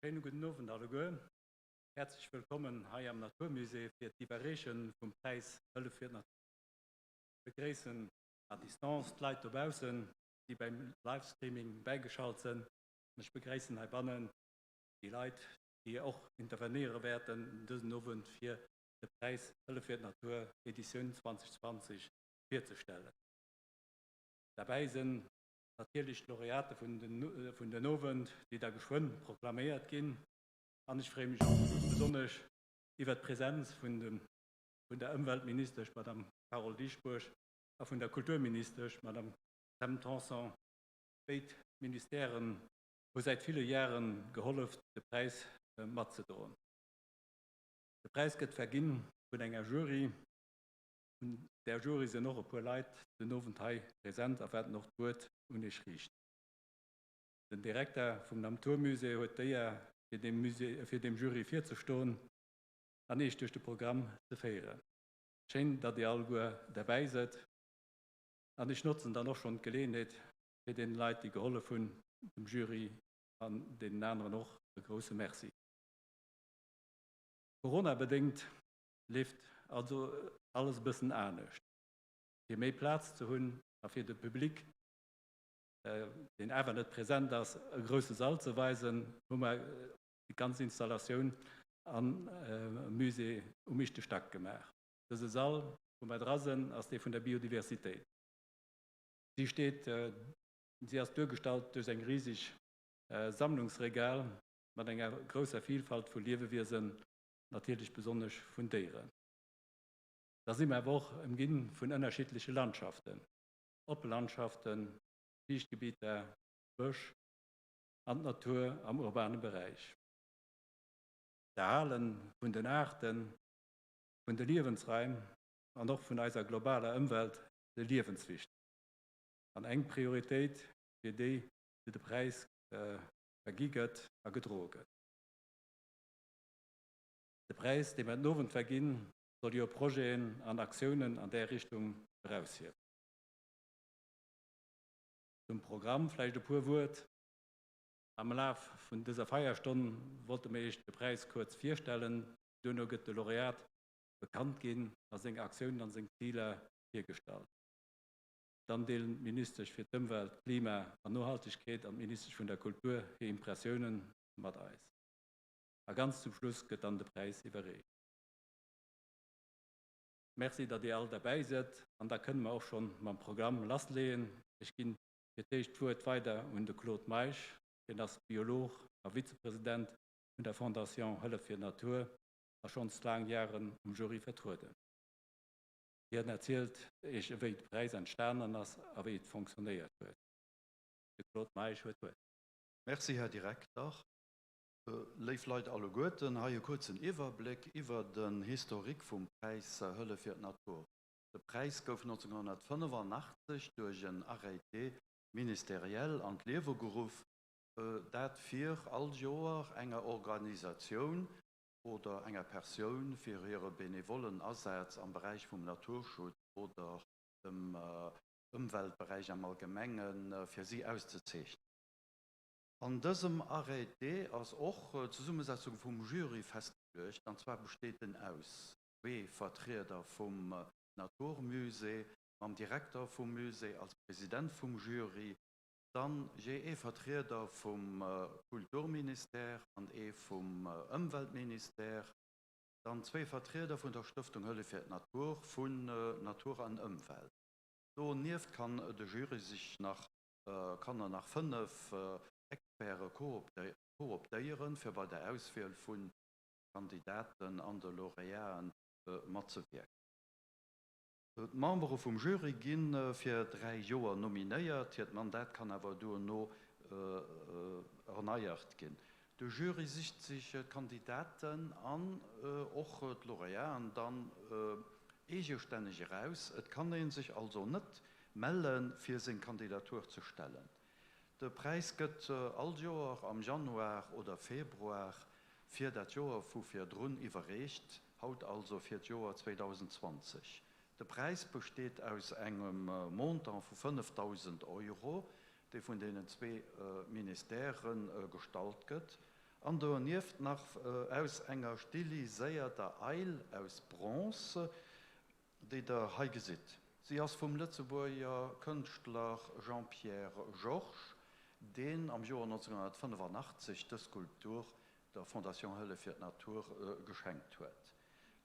Schéine gudden Owend alleguer. Häerzlech wëllkommen hei am Natur Musée fir d'Iwwerreeche vum Präis Hëllef fir d'Natur. Ech begréissen à distance d'Leit dobaussen, déi beim Livestreaming bäigeschalt sënn, an ech begréissen heibannen déi Leit, déi och intervenéiere wäerten dësen Owend fir de Präis Hëllef fir d'Natur Editioun 2020 virzestellen. Derbäi sënn Natierlech d'Laureate vun den Owend, déi da geschwënn proklaméiert ginn. An ech freeë mech och besonnesch iwwert d'Präsenz vun der Ëmweltministesch, Madame Carole Dieschbourg, a vun der Kulturministesch, Madame Sam Tanson. Béid Ministèren hu säit ville Jahre gehollef, de Präis matzedroen. De Präis gëtt verginn vun enger Jury. Vun där Jury sinn och e puer Leit den Owend hei present a wäerten och d'Wuert un Iech riichten. Den Direkter vum Namturmusée huet d'Éier fir dem Musée, fir dem Jury virzestoen an Iech duerch de Programm ze féieren. Schéin, datt Dir alleguer derbäi sëtt an ech notzen dann och schonn d'Geleeënheet fir deenen Leit, déi gehollef hunn, dem Jury an deenen aneren och e grousse Merci. Corona-bedéngt leeft also alles e bëssen anescht. Fir méi Plaz ze hunn a fir de Public, deen awer net present ass, e grousse Sall ze weisen, hu mer déi ganz Installatioun am Musée um éischte Stack gemaach. Dëse Sall, wou mer dra sinn, ass dee vun der Biodiversitéit. Si steet, si ass duergestallt duerch eng riseg Sammlungsregal mat enger grousser Vilfalt vu Liewewiesen, natierlech besonnesch vun Déieren. Da si mer awer och ëmginn vun ënnerschiddleche Landschaften, oppe Landschaften, Fiichtgebieter, Bësch an d'Natur am urbane Beräich. D'Erhale vun den Aarten, vun de Liewensraim an och vun eiser globaler Ëmwelt si liewenswichteg an eng Prioritéit, fir déi de Präis vergi gëtt a gedroe gëtt. De Präis, dee mer den Owend verginn, soll jo Projeten an Aktiounen an där Richtung eraushiewen. Zum Programm vläicht e puer Wuert. Am Laf vun dëser Feierstonn wollte mir Iech de Präis kuerz virstellen. Duerno gëtt de Laureat bekannt ginn a seng Aktiounen an seng Ziler virgestallt. Dann deelen d'Ministesch fir d'Ëmwelt, Klima an Nohaltegkeet an d'Ministesch vun der Kultur hir Impressiounen mat eis. A ganz zum Schluss gëtt dann de Präis iwwerreecht. Merci, datt Dir all derbäi sidd. An da kënne mer och schonn mam Programm lassleeën. Ech ginn fir d'éischt d'Wuert weider un de Claude Meisch. Hien ass Biolog a Vizepresident vun der Fondation Hëllef fir d'Natur a schonns laang Jaren am Jury vertrueden. Hien erzielt Iech ewéi de Präis entstanen ass a wéi et fonctionnéiert huet. De Claude Meisch huet d'Wuert. Merci, Här Direkter. Léif Leit alleguerten, hei e kuerzen Iwwerbléck iwwer den Historique vum Präis Hëllef fir d'Natur. De Präis gouf 1985 duerch en Arrêté ministériel an d'Liewe geruff, dat fir all Joer enger Organisatioun oder enger Persoun fir hire benevollen Asaz am Beräich vum Naturschutz oder dem Ëmweltberäich am Allgemenge fir si auszezeechnen. An dësem Arrêté ass och d'Zesummesetzung vum Jury festgeluecht, an zwar besteet en aus zwee Vertrieder vum Natur Musée, mam Direkter vum Musée als President vum Jury, dann jee ee Vertrieder vum Kulturministère an ee vum Ëmweltministère, dann zwee Vertrieder vun der Stëftung Hëllef fir d'Natur, vun Natur an Ëmwelt. Donieft kann de Jury sech nach kann er nach 5 Experte kooptéieren, fir bei der Auswiel vun Kandidaten an de Lauréaten matzewierken. D'Membere vum Jury gi fir 3 Joer nominéiert, hiert Mandat kann awer duerno erneiert ginn. De Jury sicht sech d'Kandidaten an och d'Lauréaten dann eegestänneg eraus. Et kann ee sech also net melle fir seng Kandidatur ze stellen. De Präis gëtt all Joer am Januar oder Februar fir dat Joer vu virdrun iwwerreecht, haut also fir d'Joer 2020. De Präis besteet aus engem Montant vu 5.000 Euro, dee vun deenen zwee Ministèrë gestallt gëtt. An donieft nach aus enger stiliséierter Eil aus Bronze, déi der hei gesitt. Si ass vum Lëtzebuerger Kënschtler Jean-Pierre Georges, deen am Joer 1985 dës Skulptur der Fondation Hëllef fir d'Natur geschenkt huet.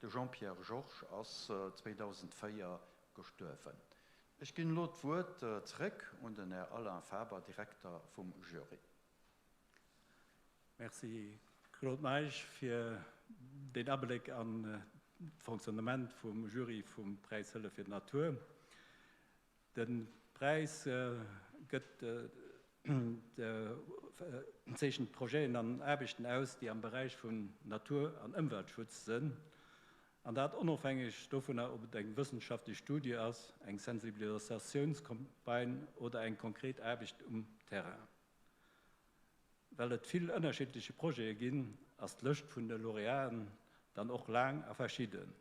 De Jean-Pierre Georges ass 2004 gestuerwen. Ech ginn elo d'Wuert zréck un den Här Alain Faber, Direkter vum Jury. Merci Claude Meisch fir deen Abléck an d'Fonctionnement vum Jury vum Präis Hëllef fir d'Natur. De Präis gëtt zeechent Projeten an Aarbechten aus, déi am Beräich vun Natur an Ëmweltschutz sënn, an dat onofhängeg dovunner, ob et eng wëssenschaftlech Studie ass, eng Sensibilisatiounscampagne oder eng konkret Aarbecht um Terrain. Well et vill ënnerschiddleche Projete ginn, ass d'Lëscht vun de Laureaten dann och laang a verschidden.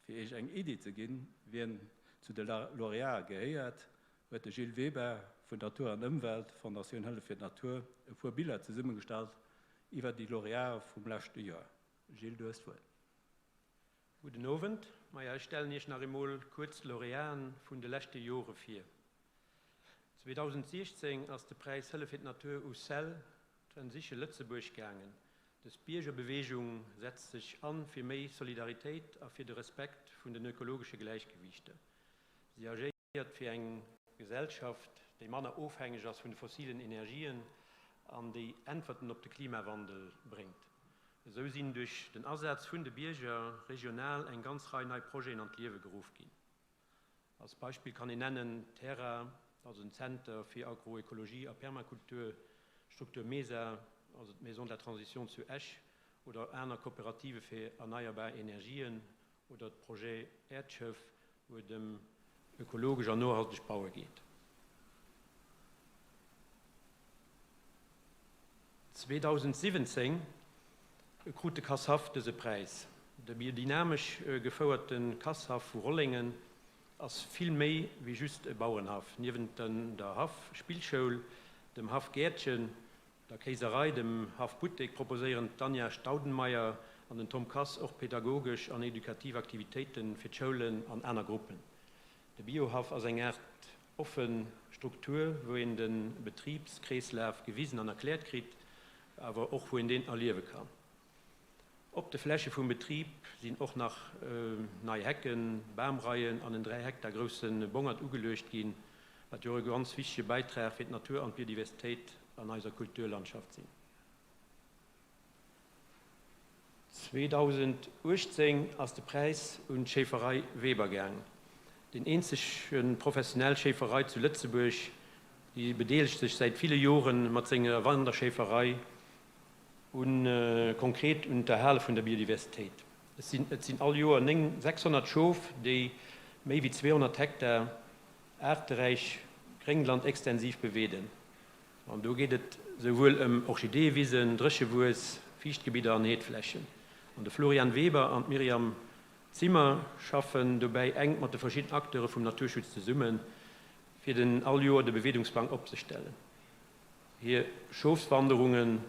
Fir Iech eng Iddi ze ginn, wien zu de Laureae gehéiert, huet de Gilles Weber vun Natur an Ëmwelt, Fondatioun Hëllef fir d'Natur, e puer Biller zesummegestallt iwwer déi Laureae vum leschte Joer. Gilles, du hues d'Wuert. Gudden Owend. Maja, ech stellen Iech nach eemol kuerz d'Laureaten vun de leschte Jore vir. 2016 ass de Präis Hëllef fir d'Natur u Cell Transition Lëtzebuerg gaangen. Dës Biergerbeweegung setzt sech an fir méi Solidaritéit a fir de Respekt vun den ökologesche Gläichgewiichter. Si agéiert fir eng Gesellschaft, déi manner ofhängeg ass vun de fossilen Energien an déi Äntwerten op de Klimawandel bréngt. Esou sinn duerch den Asaz vun de Bierger regional eng ganz Rei nei Projeten an d'Liewe geruff ginn. Als Beispill kann een nennen Terra, also den Zenter fir Agroekologie a Permakultur, d'Struktur MESA, also d'Maison de la Transition zu Esch, oder aner Kooperative fir erneierbar Energien oder de Projet Äerdschëff, wou et ëm ökologesch an nohalteg Baue geet. 2017 krut de Kass-Haff dëse Präis. De biodynamesch gefouerte Kass-Haff vu Rollengen ass vill méi wéi just e Bauerenhaff. Niewent der Haff-Spillschoul, dem Haff-Gäertchen, der Kéiserei, dem Haff-Buttek proposéieren d'Tanja Staudenmayer an den Tom Kass och pedagogesch an edukativ Aktivitéite fir d'Schoulen an aner Gruppen. De Biohaff ass eng Aart Offen Struktur, wou een de Betribskreeslaf gewisen an erkläert kritt, awer och wou een deen erliewe kann. Op de Fläche vum Betrib sinn och nach nei Hecken, Bamreien an en 3 Hektar grousse Bongert ugeluecht ginn, wat jo och e ganz wichtege Bäitrag fir d'Natur an d'Biodiversitéit an eiser Kulturlandschaft sinn. 2018 ass de Präis un d'Schéiferei Weber gaang. Deen eenzege professionell Schéiferei zu Lëtzebuerg, déi bedeelegt sech säit ville Jore mat senger Wanderschéiferei un konkret un d'Erhale vun der Biodiversitéit. Et sinn et sinn all Joer 9 600 Schof, déi méi wéi 200 Hektar aarteräich Gréngland extensiv beweeden. An do geet et souwuel ëm Orchideeëwisen, Dréchewuess, Fiichtgebidder an Heedflächen. An de Florian Weber an d'Myriam Zimmer schaffen dobäi enk mat de verschidden Acteure vum Naturschutz zesummen, fir den all Joer de Beweedungsplang opzestellen. Hir Schofswanderungen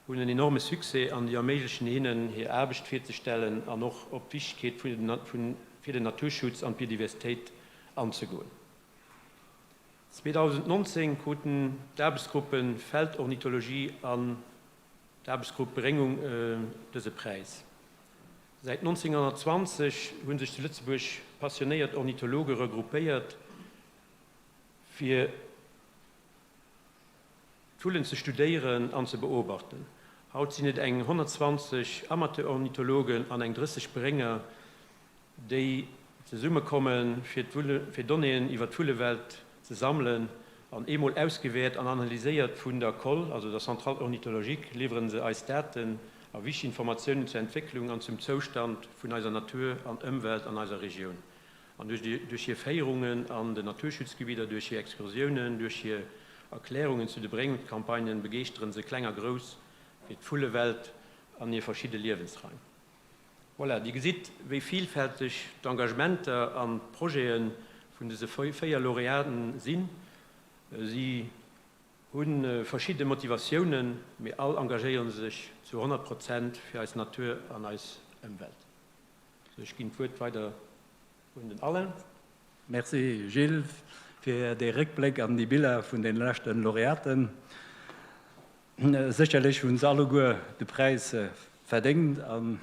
hunn en enorme Succès an déi erméiglechen hinnen, hir Aarbecht virzestellen an och op d'Wichtegkeet fir den Naturschutz an d'Biodiversitéit anzegoen. 2019 kruten d'Aarbechtsgruppe Feldornithologie an d'Aarbechtsgrupp Beréngung dëse Präis. Säit 1920 hu sech zu Lëtzebuerg passionéiert Ornithologe regroupéiert, fir d'Vullen ze studéieren an ze beobachten. Haut sinn et eng 120 Amateurornithologen an eng 30 Berénger, déi zesummekommen, fir fir Donnéeën iwwer d'Vullewelt ze sammelen, an eemol ausgewäert an analyséiert vun der COL, also der Centrale ornithologique, liwweren se eis Daten a wichteg Informatiounen zur Entwécklung an zum Zoustand vun eiser Natur an Ëmwelt an eiser Regioun. An duerch hir Féierungen an den Naturschutzgebidder, duerch hir Excursiounen, duerch hir Erklärungen zu de Bréngcampagnen begeeschteren se Kleng a Grouss fir d'Vullewelt an hir verschidde Liewensraim. Voilà, Dir gesitt, wéi vilfälteg d'Engagementer an d'Projete vun dëse 4 Laureaten sinn. Si Hu verschidde Motivatiounen, mee all engagéiere se sech zu 100 Prozent fir eis Natur an eis Ëmwelt. Sou, ech ginn d'Wuert weider un den Alain. Merci Gilles fir dee Réckbléck an déi Biller vun den leschten Laureaten. Sécherlech hunn se alleguer de Präis verdéngt an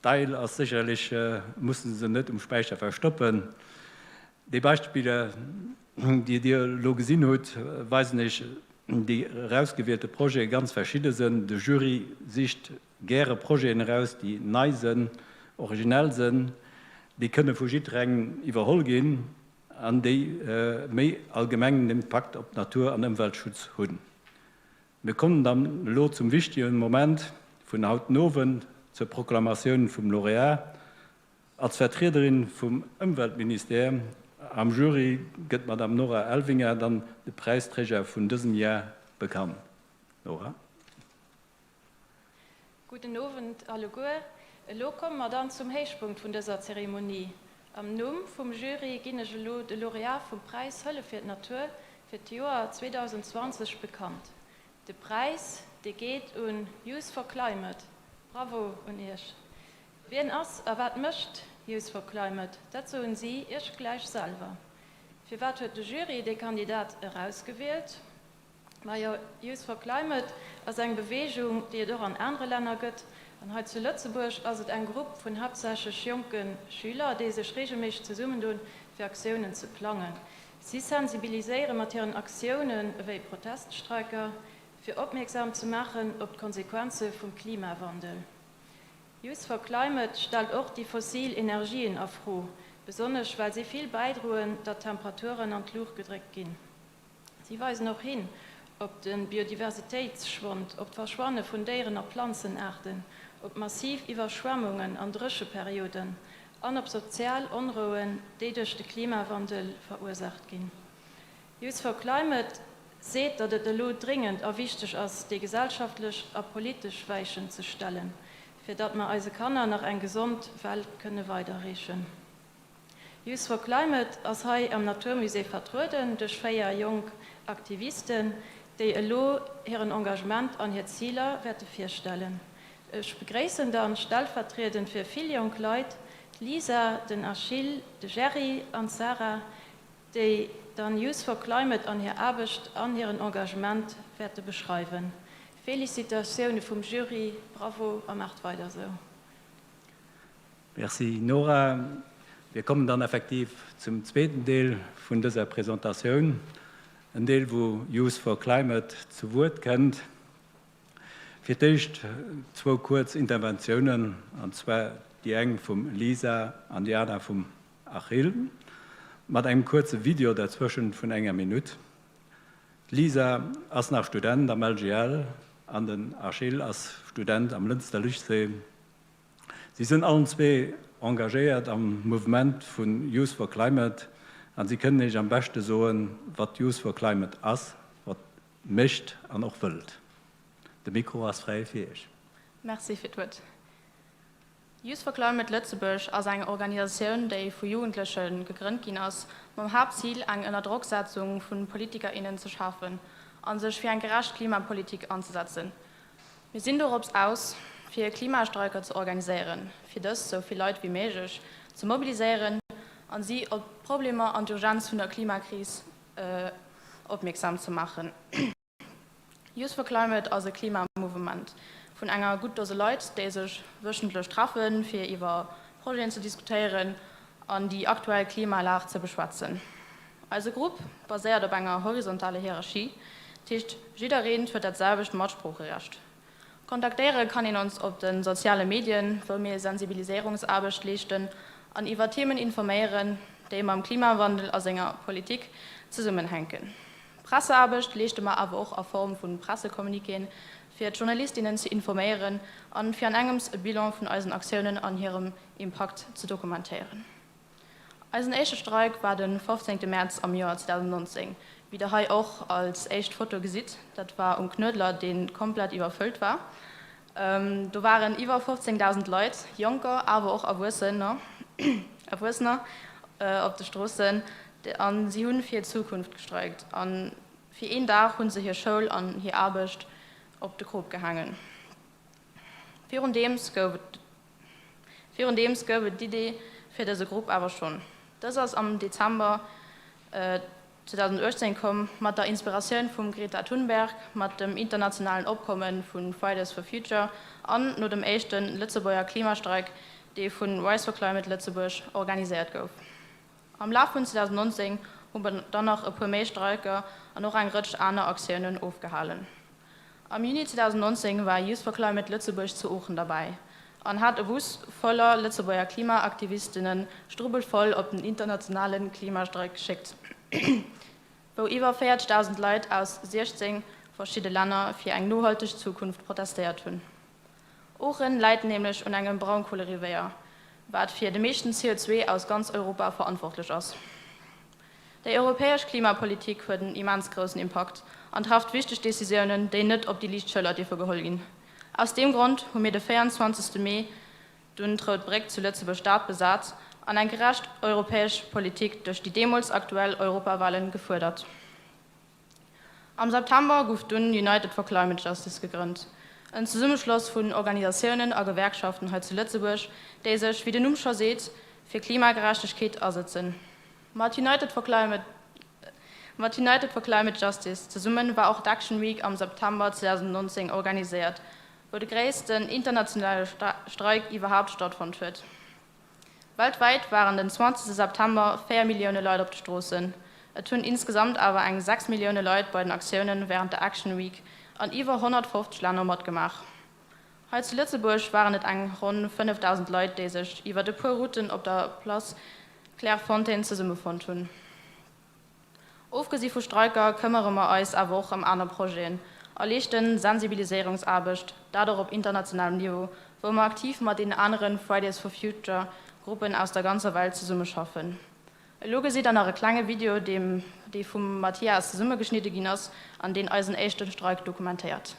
d'Eil ass sécherlech, mussen se net um Späicher verstoppen. Déi Beispiller, déi Dir elo gesinn hutt, weisen Iech déi erausgewielte Projete ganz verschidde sënn. De Jury sicht gäre Projeten eraus, déi nei sënn, originell sënn, déi kënne vu jidderengem iwwerholl ginn an déi méi allgemengen Impakt op Natur an Ëmweltschutz hunn. Mir kommen dann elo zum wichtege Moment vun haut den Owend, zur Proklamatioun vum Lauréat. Als Vertriederin vum Ëmweltministère am Jury gëtt d'Madame Nora Elvinger dann de Präisträger vun dësem Jar bekannt. Nora. Gudden Owend alleguer. Elo komme mer dann zum Héichpunkt vun dëser Zeremonie. Am Numm vum Jury ginn ech elo de Lauréat vum Präis Hëllef fir d'Natur fir d'Joer 2020 bekannt. De Präis, dee geet un Youth for Climate. Bravo un Iech! Wien ass a wat mécht Youth for Climate? Dat soen si Iech gläich selwer. Firwat huet de Jury dee Kandidat erausgewielt? Majo, Youth for Climate ass eng Beweegung, déi et och an anere Länner gëtt. An hei zu Lëtzebuerg ass et eng Grupp vun haaptsächlech jonke Schüler, déi sech reegelméisseg zesummendun, fir Aktiounen ze plangen. Si sensibiliséiere mat hiren Aktiounen, ewéi Proteststreiker, fir opmierksam ze maachen op d'Konsequenze vum Klimawandel. Youth for Climate stellt och déi fossil Energien a Fro, besonnesch well si vill bäidroen, datt d'Temperaturen an d'Luucht gedréckt ginn. Si weisen och hin op de Biodiversitéitsschwond, op d'Verschwanne vun Déieren a Planzenaarten, op massiv Iwwerschwemmungen an Drécheperioden an op sozial Onrouen, déi duerch de Klimawandel verursaacht ginn. Youth for Climate seet, datt et elo dréngend a wichteg ass, déi gesellschaftlech a politesch Weichen ze stellen, fir datt mer eise Kanner nach eng gesond Welt kënne weiderreechen. Youth for Climate ass hei am Natur Musée vertrueden duerch 4 jonk Aktivisten, déi elo hiren Engagement an hir Ziler wäerte virstellen. Ech begréissen dann stellvertriedend fir vill jonk Leit d'Lisa, den Achille, de Jerry an d'Sarah, déi dann Youth for Climate an hir Aarbecht an hiren Engagement wäerte beschreiwen. Felicitatioune vum Jury, bravo a maacht weider sou! Merci Nora. Mir kommen dann effektiv zum zweeten Deel vun dëser Presentatioun, en Deel wou Youth for Climate zu Wuert kënnt. Fir d'éischt zwou kuerz Interventiounen, an zwar déi eng vum Lisa an déi aner vum Achille, mat engem kuerze Video derzwëschent vun enger Minutt. D'Lisa ass nach Student am LGL an den Achille ass Student am Lënster Lycée. Si sënn allen zwee engagéiert am Mouvement vun Youth for Climate an si kënnen Iech am beschte soen, wat Youth for Climate ass, wat mécht an och wëllt. De Mikro ass fräi fir Iech. Merci fir d'Wuert. Youth for Climate Lëtzebuerg ass eng Organisatioun, déi vu Jugendleche gegrënnt ginn ass, mam Haaptzil eng Ënnerdrocksetzung vu Politiker, innen ze schafen a sech fir eng gerecht Klimapolitik anzesetzen. Mir sinn dorops aus, fir Klimastreiker ze organiséieren, fir dës sou vill Leit wéi méiglech ze mobiliséieren an si op d'Problemer an d'Urgenz vun der Klimakris opmierksam ze maachen. Youth for Climate ass e Klimamouvement vun enger gutt Dose Leit, déi sech wöchentlech treffen, fir iwwer Projeten ze diskutéieren an déi aktuell Klimalag ze beschwätzen. Eise Grupp baséiert op enger horizontaler Hierarchie, dat heescht jiddereen huet dat selwecht Matsproocherecht. Kontaktéiere kann een ons op de soziale Medien, wou mir Sensibiliséierungsaarbecht leeschten an iwwer Themen informéieren, déi mam Klimawandel a senger Politik zesummenhänken. Presseaarbecht leeschte mer awer och a Form vu Pressecommuniquéen, fir d'Journalistinnen ze informéieren an fir an engems e Bilan vun eisen Aktiounen an hirem Impakt ze dokumentéieren. Eisen éischte Streik war de 15 Mäerz am Joer 2019, wéi der hei och als éischt Foto gesitt. Dat war um Knuedler, dee komplett iwwerfëllt war. Do waren iwwer 15.000 Leit, Jonker awer och Erwuessener, op de Stroossen a si hu fir d'Zukunft gestreikt. Fir een Dag hu se hir Schoul an hir Aarbecht op de Krop gehaangen. Virundeems gouf et Virundeems gouf et d'Idee fir dëse Grupp awer schonn. Dës ass am Dezember 2018 komm, mat der Inspiratioun vum Greta Thunberg, mat dem internationalen Opkomme vu Fridays for Future an no dem éischte Lëtzebuerger Klimastreik, dee vu Rise for Climate Lëtzebuerg organiséiert gouf. Am Laf vun 2019 hu mer dann nach e puer méi Streiker an och eng Rëtsch aner Aktiounen ofgehalen. Am Juni 2019 war Youth for Climate Lëtzebuerg zu Oochen derbäi an hat e Bus voller Lëtzebuerger Klimaaktivistinnen strubbelvoll op den internationale Klimastreik geschéckt, wou iwwer 40.000 Leit aus 16 verschidde Länner fir eng nohalteg Zukunft protestéiert hunn. Oochen läit nämlech un engem Braunkohlerivéier, wat fir de meeschten CO2 aus ganz Europa verantwortlech ass. Déi europäesch Klimapolitik huet en immens groussen Impakt an trefft wichteg Decisiounen, déi net op déi liicht Schëller dierfe geholl ginn. Aus deem Grond hu mir de 24. Mee dunn d'Rout Bréck zu Lëtzebuerg-Stad besat an eng gerecht europäesch Politik duerch déi deemools aktuell Europawahlen gefuerdert. Am September gouf dunn United for Climate Justice gegrënnt, en Zesummeschloss vun Organisatiounen a Gewerkschaften hei zu Lëtzebuerg, déi sech, wéi den Numm scho seet, fir Klimagerechtegkeet asëtzen. Mat United for Climate Mat United for Climate Justice zesumme war och d'Action Week am September 2019 organiséiert, wou de gréissten internationale Streik iwwerhaapt stattfonnt huet. Weltwäit waren den 20 September 4 Millioune Leit op de Stroossen. Et hunn insgesamt awer eng 6 Millioune Leit bei den Aktioune wärend der Action Week an iwwer 150 Länner matgemaach. Hei zu Lëtzebuerg waren et eng ronn 5.000 Leit, déi sech iwwert e puer Routen op der Place Clairefontaine zesummefonnt hunn. Ofgesi vu Streiker këmmere mer eis awer och ëm aner Projeten a leeschten Sensibiliséierungsaarbecht, dat och op internationalem Niveau, wou mer aktiv mat deenen anere Fridays for Future Gruppen aus der ganzer Welt zesummeschaffen. Elo gesitt der nach e klenge Video, deem dee vum Mathias zesummegeschnidde ginn ass an deen eisen éischte Streik dokumentéiert.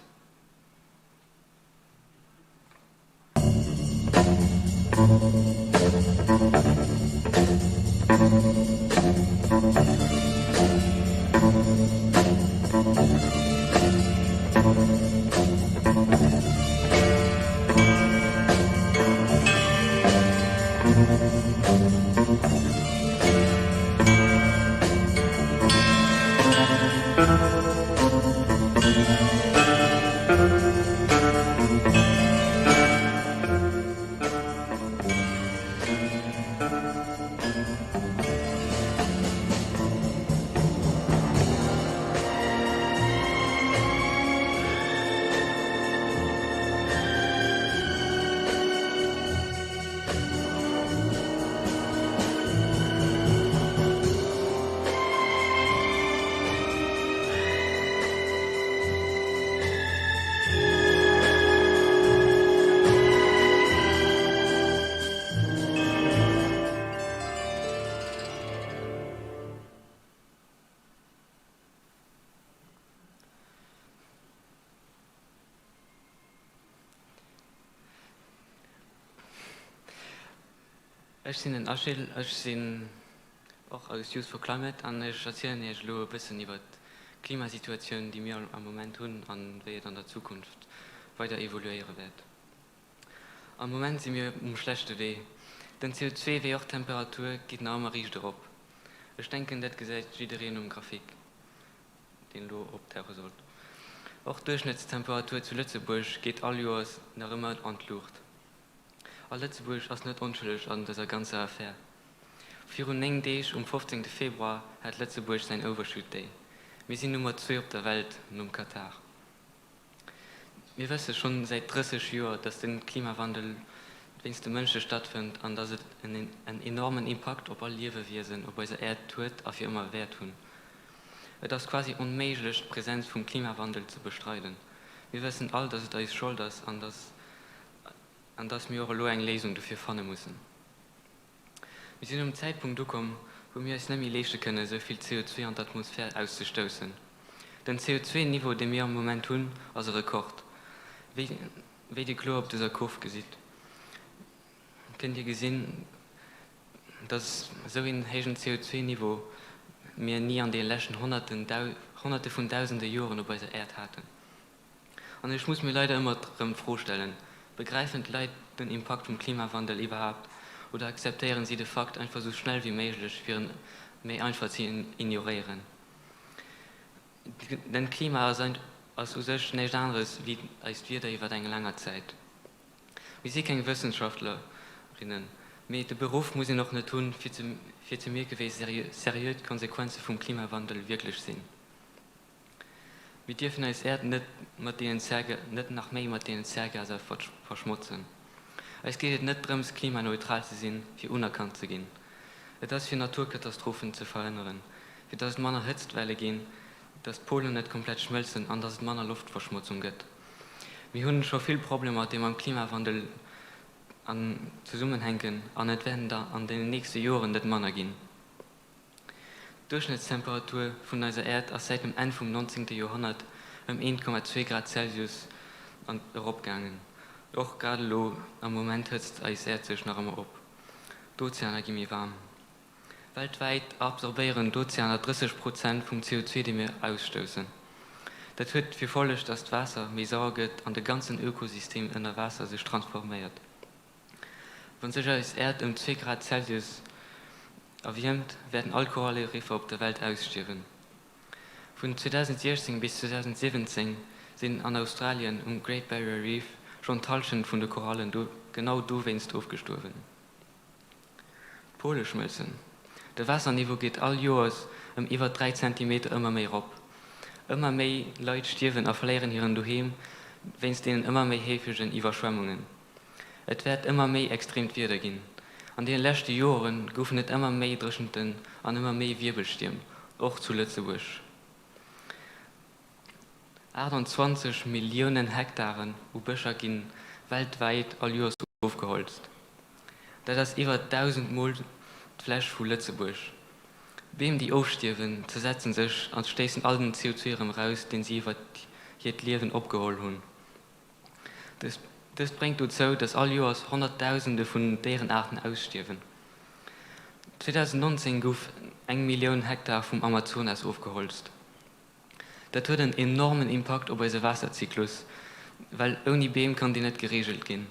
Ech sinn den Achille, ech sinn och aus Youth for Climate an ech erzielen Iech elo e bëssen iwwer d'Klimasituatioun, déi mir am Moment hunn an wéi et an der Zukunft weider evoluéiere wäert. Am Moment si mir um schlechte Wee. Den CO2 wéi och d'Temperatur geet nach ëmmer riicht erop. Ech denken dat gesäit jiddereen um Grafik, deen elo optauche sollt. Och d'Duerchschnëttstemperatur zu Lëtzebuerg geet all Joers nach ëmmer an d'Luucht. A Lëtzebuerg ass net onschëlleg an dëser ganzer Affär. Virun 9 Deeg, um 15 Februar, hat Lëtzebuerg säin Overshoot Day. Mir sinn Nummer zwee op der Welt, nom Katar. Mir wësse schonn säit 30 Joer, datt de Klimawandel wéinst de Mënsche stattfënnt an datt et en enormen Impakt op all Liewewiesen op eiser Äerd huet a fir ëmmer wäert hunn. Et ass quasi onméiglech, d'Presenz vum Klimawandel ze bestreiden. Mir wëssen all, datt et eis Schold ass an datt An dass mir och elo eng Léisung dofir fanne mussen. Mir sinn um Zäitpunkt ukomm, wou mir eis net méi leeschte kënnen, esou vill CO2 an d'Atmosphär auszestoussen. Den CO2-Niveau, dee mir am Moment hunn, ass e Rekord. Wéi, wéi Dir kloer op dëser Kurv gesitt, kënnt Dir gesinn, dass esou een héijen CO2-Niveau mir ni an de leschten Honnerten, Dau. Honnerte vun Dausende Joren op eiser Äerd haten. An ech muss mir leider ëmmer rëm d'Fro stellen, Begräifen d'Leit den Impakt vum Klimawandel iwwerhaapt oder akzeptéieren si de Fakt einfach sou schnell wéi méiglech fir en méi einfach ze ignoréieren? Den Klima ass u sech näischt aneres wéi eist Wieder iwwer eng länger Zäit. Mir si keng Wëssenschaftler, rinnen, mee de Beruff muss een och net hunn, fir ze mierke wéi seriö d'Konsequenze vum Klimawandel wierklech sinn. Mir dierfen eis Äerd net mat deenen Zärga net nach méi mat deenen Zärgaser verschmotzen. Eis geet et net drëms klimaneutral ze sinn, fir unerkannt ze ginn. Et ass fir Naturkatastrophen ze verhënneren, fir datt et manner Hëtztwelle ginn, datt d'Polen net komplett schmëlzen an datt et manner Loftverschmotzung gëtt. Mir hunn scho vill Problemer, déi mam Klimawandel an zesummenhänken an et wäerten der an deenen nächste Joren net manner ginn. D'Duerchschnëttstemperatur vun eiser Äerd ass säit dem Enn vum 19. Joerhonnert ëm 1,2 Grad Celsius eropgaangen. Och grad elo am Moment hëtzt eis Äerd sech nach ëmmer op. D'Ozeaner gi méi waarm. Weltwäit absorbéieren d'Ozeaner 30 Prozent vum CO2, dee mir ausstoussen. Dat huet fir Folleg, datt d'Waasser méi sauer gëtt an de ganzen Ökosystem ënner Waasser sech transforméiert. Wann sech eis Äerd ëm zwee Grad Celsius erwiermt, wäerten all Koralleriffer op der Welt ausstierwen. Vun 2016 bis 2017 sinn an Australien um Great Barrier Reef schonn d'Hallschent vun de Korallen genau dowéinst ofgestuerwen. D'Pole schmëlzen. De Waasserniveau geet all Joers ëm iwwer 3 Zentimeter ëmmer méi rop. Ëmmer méi Leit stierwen a verléieren hiren Doheem wéinst deenen ëmmer méi heefegen Iwwerschwemmungen. Et wäert ëmmer méi extreemt Wieder ginn. An deene leschte Jore goufen et ëmmer méi Dréchenten an ëmmer méi Wierbelstierm, och zu Lëtzebuerg. 28 Milliounen Hektaren u Bëscher gi weltwäit all Joers ofgeholzt. Dat ass iwwer 1.000 Mol d'Fläch vu Lëtzebuerg. Beem, déi ofstierwen, zersetzen sech a stéissen all den CO2 erëm eraus, deen si iwwer hiert Liewen opgeholl hunn. Dëst bréngt dozou, datt all Joers Honnertdausende vun Déierenaarten ausstierwen. 2019 gouf eng Millioun Hektar vum Amazonas ofgeholzt. Dat huet en enormen Impakt op eise Waasserzyklus, well ouni Beem kann deen net gereegelt ginn.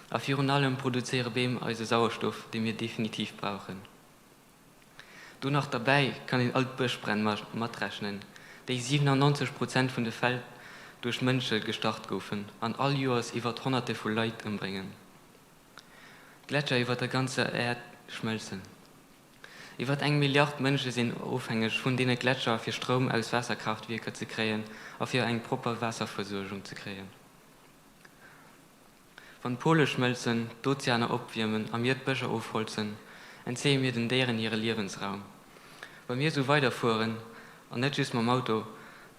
A virun allem produzéiere Beem eise Sauerstoff, dee mir definitiv brauchen. Do nach derbäi kann een all d'Bëschbränn matrechnen, déi 97 Prozent vun de Fäll duerch Mënsche gestart goufen an all Joers iwwert Honnerte vu Leit ëmbréngen. D'Gletscher iwwer der ganzer Äerd schmëlzen. Iwwert eng Milliard Mënsche sinn ofhängeg vun deene Gletscher fir Stroum aus Waasserkraaftwierker ze kréien a fir eng propper Waasserversuergung ze kréien. Wann d'Pole schmëlzen, d'Ozeaner opwiermen a mir d'Bëscher ofholzen, entzéie mir den Déieren hire Liewensraum. Wa mir esou weiderfueren, an net just mam Auto,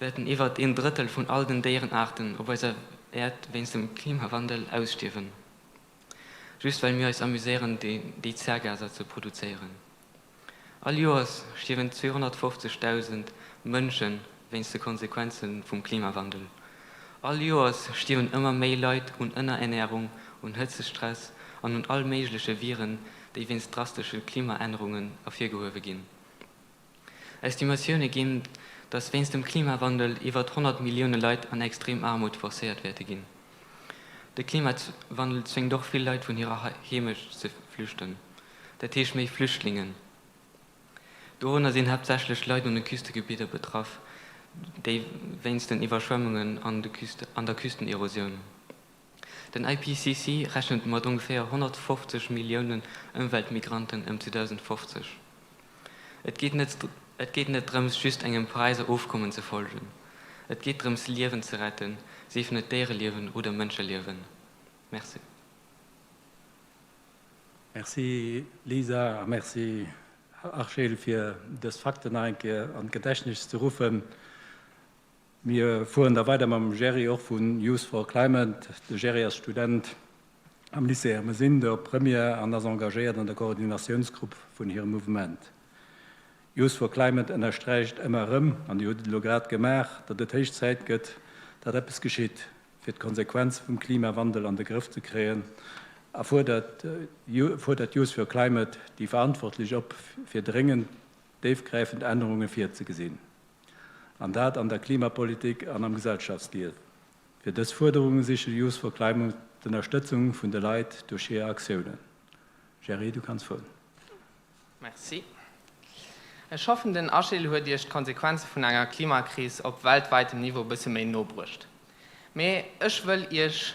wäerten iwwert een Drëttel vun all den Déierenaarten op eiser Äerd wéinst dem Klimawandel ausstierwen. Just well mir eis amuséieren déi Zärgaser ze produzéieren. All Joers stierwen 250.000 Mënsche wéinst de Konsequenze vum Klimawandel. All Joers stierwen ëmmer méi Leit un Ënnerernärung, un Hëtzestress an un all méigleche Viren, déi wéinst drastesche Klimaännerungen ervirgehuewe ginn. Estimatioune ginn, datt wéinst dem Klimawandel iwwert 100 Millioune Leit an extrem Aarmut forcéiert wäerte ginn. De Klimawandel zwéngt och vill Leit vun hirer Heemecht ze flüchten. Dat heescht méi Flüchtlingen. Dorënner sinn haaptsächlech Leit un de Küstegebidder betraff, déi wéinst den Iwwerschwemmungen an der Küstenerosioun. Den IPCC rechent mat ongeféier 150 Milliounen Ëmweltmigranten ëm 2050. Et geet net et geet net drëms just engem Paräiser Ofkommen ze folgen. Et geet drëms Liewen ze retten, siefen et Déiereliewen oder Mënscheliewen. Merci. Merci Lisa a merci Achille fir dës Fakten nach eng Kéier an d'Gedächtnis ze ruffen. Mir fueren da weider mam Jerry och vun Youth for Climate. De Jerry ass Student am Lycée Ermesinde op Première an ass engagéiert an der Koordinatiounsgrupp vun hirem Mouvement. Youth for Climate ënnersträicht ëmmer erëm, an Dir hutt et elo grad gemaach, datt et héich Zäit gëtt, datt eppes geschitt, fir d'Konsequenze vum Klimawandel an de Grëff ze kréien a fuerdert Youth for Climate déi Verantwortlech op, fir dréngend déifgräifend Ännerunge virzegesinn. An dat an der Klimapolitik an am Gesellschaftsliewen. Fir dës Fuerderunge siche Youth for Climate d'Ënnerstëtzung vun de Leit duerch hir Aktiounen. Jerry, du kanns fueren. Merci. Ech hoffen den Achille huet Iech d'Konsequenze vun enger Klimakris op weltwäitem Niveau bësse méi no bruecht. Mee ech wëll Iech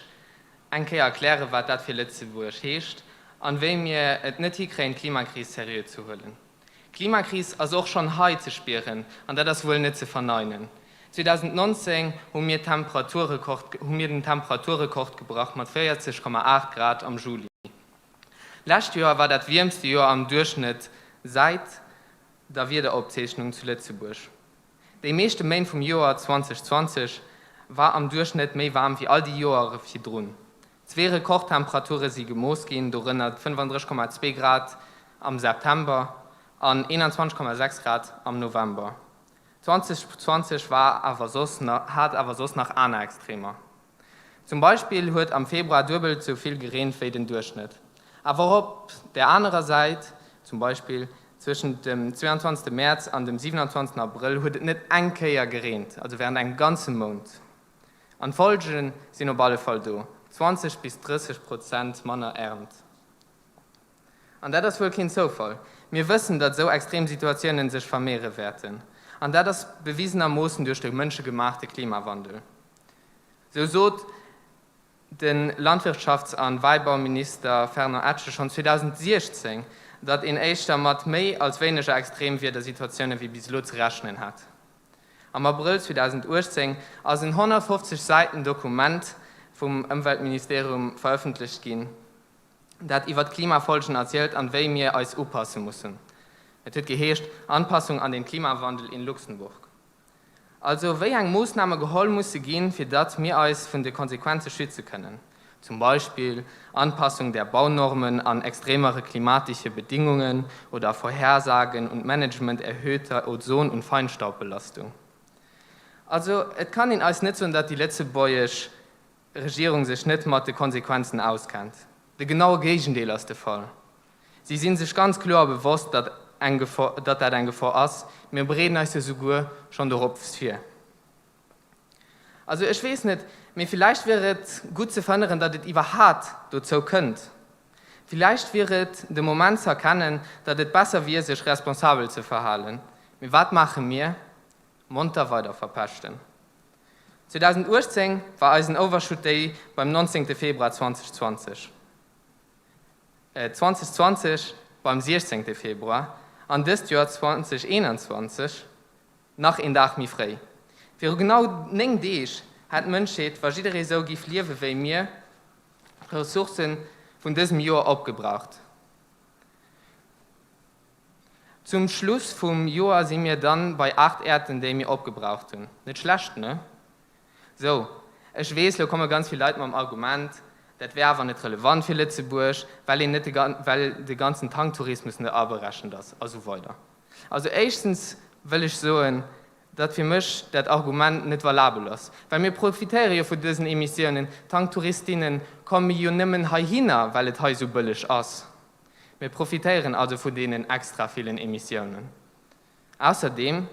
eng Kéier erklären, wat dat fir Lëtzebuerg heescht an wéi mir et net hikréien d'Klimakris seriö ze huelen. D'Klimakris ass och schonn hei ze spieren an dat ass wuel net ze verneinen. 2019 hu mir Temperaturrekord hu mir den Temperaturrekord gebrach mat 40,8 Grad am Juli. Lescht Joer war dat wiermste Joer am Duerchschnëtt säit der Wiederopzeechnung zu Lëtzebuerg. Déi meeschte Méint vum Joer 2020 war am Duerchschnëtt méi waarm wéi all déi Joere virdrun. Zwee Rekordtemperature si gemooss ginn, dorënner 35,2 Grad am September an 21,6 Grad am November. 2020 war awer soss hat awer soss nach aner Extremer. Zum Beispill huet am Februar duebelt sou vill gereent wéi den Duerchschnëtt. Awer och op der anerer Säit, zum Beispill zwëschent dem 22 Mäerz an dem 27 Abrëll huet et net eng Kéier gereent, also wärend engem ganze Mount. An d'Folge sinn op alle Fall do, 20 bis 30 Prozent manner Ernt. An dat ass wuel keen Zoufall. Mir wëssen, datt esou extrem Situatiounen sech vermeere wäerten. An dat ass bewisenermoossen duerch de mënschegemaachte Klimawandel. Sou sot de Landwirtschafts a Wäibauminister Fernand Etgen schonn 2016, datt een éischter mat méi als wéineger Extremwiedersituatioune wéi bis elo ze rechnen hätt. Am Abrëll 2018 ass en 150 Säiten Dokument vum Ëmweltministerium verëffentlecht ginn, dat iwwer d'Klimafolgen erzielt an wéi mir eis upasse mussen. Et huet geheescht, Anpassung an den Klimawandel in Luxemburg. Also wéi eng Moossname geholl musse ginn, fir datt mir eis vun de Konsequenze schütze kënnen. Zum Beispill Anpassung der Baunormen an extremere klimatische Bedingungen oder Vorhersagen und Management erhöhter Ozon und Feinstaubbelastung. Also et kann een eis net soen, datt déi lëtzebuergesch Regierung sech net mat de Konsequenzen auskennt. De genaue Géigendeel ass de Fall. Si si sech ganz kloer bewosst, datt eng datt dat eng Gefor ass. Mir bereeden eis jo souguer schonn dorop vir. Also ech weess net, mee villäicht wier et gutt ze verhënneren, datt et iwwerhat dozou kënnt. Villäicht wier et de Moment ze erkennen, datt et besser wier, sech responsabel ze verhalen. Mee wat maache mir? Monter weider verpeschten. 2018 war eisen Overshoot Day beim 19 Februar 2020, 2020 beim 16 Februar an dëst Joer 2021 nach een Dag méi fréi. Viru genau 9 Deeg hätt d'Mënschheet, wa jidderee sou giff liewe wéi mir, d'Ressourcë vun dësem Joer opgebraucht. Zum Schluss vum Joer si mir dann bei 8 Äerten déi mir opgebraucht hunn. Net schlecht, ne? Sou, ech weess, lo komme ganz vill Leit mam Argument, dat wär awer net relevant fir Lëtzebuerg, well een net de well de ganzen Tanktourismus net aberechent ass a sou weider. Also éischtens wëll ech soen, datt fir mech dat Argument net valabel ass, well mir profitéiere jo vun dësen Emissiounen. Tanktouristinnen komme jo nëmmen heihinner, well et hei sou bëlleg ass. Mir profitéieren also vun deenen extra villen Emissiounen. Ausserdeem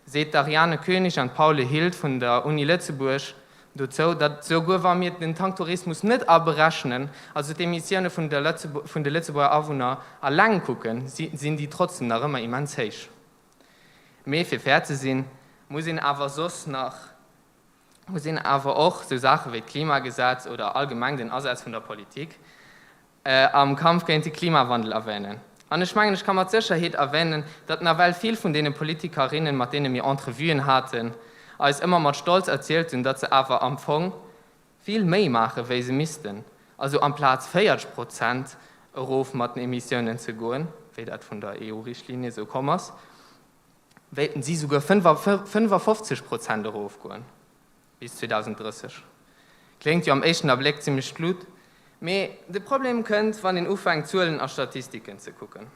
seet d'Ariane König an d'Paule Hild vun der Uni Lëtzebuerg dozou, datt souguer wa mir den Tanktourismus net aberechnen, also d'Emissioune vun de Lëtzebuerger Awunner alleng kucken, sinn déi trotzdem nach ëmmer immens héich. Mee fir fair ze sinn, muss een awer soss nach muss een awer och sou Saache wéi d'Klimagesetz oder allgemeng den Asaz vun der Politik am Kampf géint de Klimawandel erwänen. An ech mengen, ech ka mat Sécherheet erwänen, datt nawell vill vun deene Politikerinnen, mat deene mir Entrevuen haten, eis ëmmer mat Stolz erzielt hunn, datt se awer am Fong vill méi maache wéi se missten, also amplaz 40 Prozent erof mat den Emissiounen ze goen, wéi dat vun der EU-Richtlinie esou komm ass, wéilten si souguer 55 Prozent erofgoen. Bis 2030. Kléngt jo am éischten Abléck zimmlech gutt, mee de Problem kënnt, wann een ufänkt Zuelen a Statistiken ze kucken.